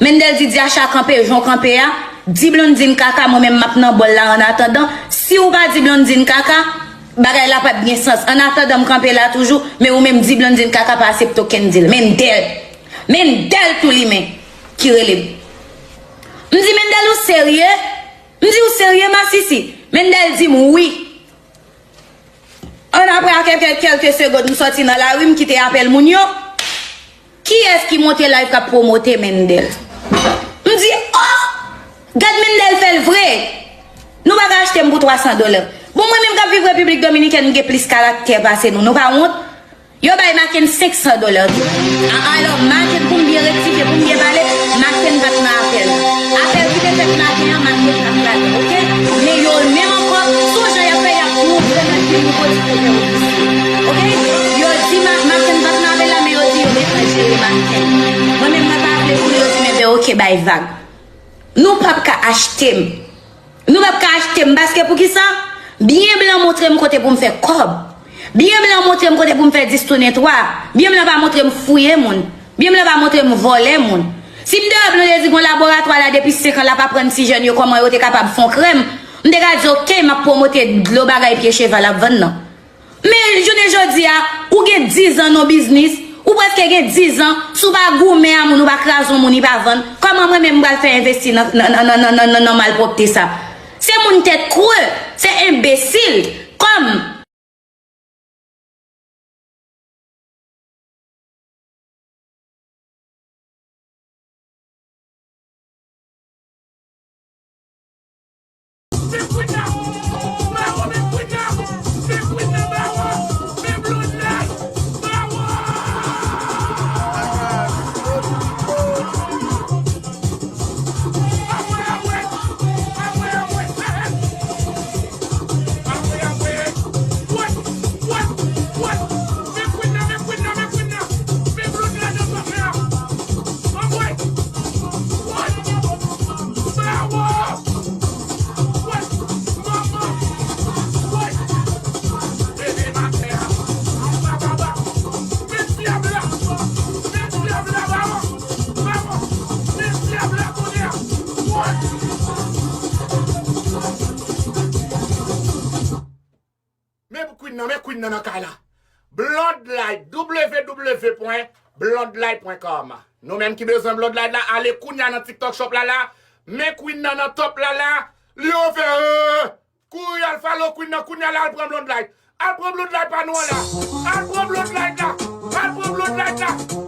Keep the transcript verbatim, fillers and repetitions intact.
Mendel di Diacha kanpe, jan w kanpe a, di Blondine kaka, mwen menm m ap nan bòl la annatandan. Si w pa di Blondine kaka, bagay la p ap gen sans. Annatandan m kanpe la toujou, men ou menm di Blondine kaka pa aksepte okenn deal. Mendel! Mendel tou li men ki rele m. M di Mendel ou serye? M di ou serye masisi? Mendel di m wi. Ann apre a kèlke, kèlke segonn m sòti nan lari, m kite apèl moun yo. Kiyès ki monte live k ap pwomote Mendel? M di, oh! Gad Mendel fè l vre! Nou pa ka achte m pou twa san dola. Bon, mwen menm k ap viv Repiblik Dominikèn, m gen plis karaktè pase nou. Nou pa wont? Yo bay Maken senk san dola tou. A, alò, Maken, pou m byen rektifye, pou m byen pale, Maken pa t nan apèl. Apèl ki te fèt maten an, Maken pa t ladan, oke? Men yo menm ankò, sou jan y ap fè, y ap montre Maken nou pwodui yo fè ofisye. Oke? Yo di Ma-, Maken pa t nan apèl la, men yo di yo gentan jere Maken. Mwen menm, mwen pa aple pou yo di, men ben, oke, bay vag. Nou p ap ka achte m. Nou p ap ka achte m, paske poukisa? Byen blan montre m kote pou m fè kòb. Byen blan montre m kote pou m fè dis tounen twa. Byen blan pa montre m fouye moun. Byen blan pa montre m vòlè moun. Si m te wè Blondedy gon laboratwa la depi senk an, l ap aprann ti jèn yo kòman yo te kapab fè yon krèm, m te ka di, oke, m ap pwomote dlo bagay pye cheval ap vann nan. Men jounen jodi a, ou gen diz an nan biznis, ou prèske gen diz an, si w pa goumen a moun, ou pa kraze yon moun, li pa vann, kòman mwen menm m pral fè envesti nan, nan, nan malpwòpte sa? Se moun tèt kre, se enbesil, kòm. Men Queen nan, men Queen nan nan kay la. Blondlight, w w w pwen blondlight pwen com. Nou menm ki bezwen Blondlight la, ale kounya nan TikTok Shop la la. Men Queen nan nan top la la. Li ofè, euh, kouri al follow Queen nan kounya la, al pran Blondlight. Al pran Blondlight pa nou an la. Al pran Blondlight la. Al pran Blondlight la.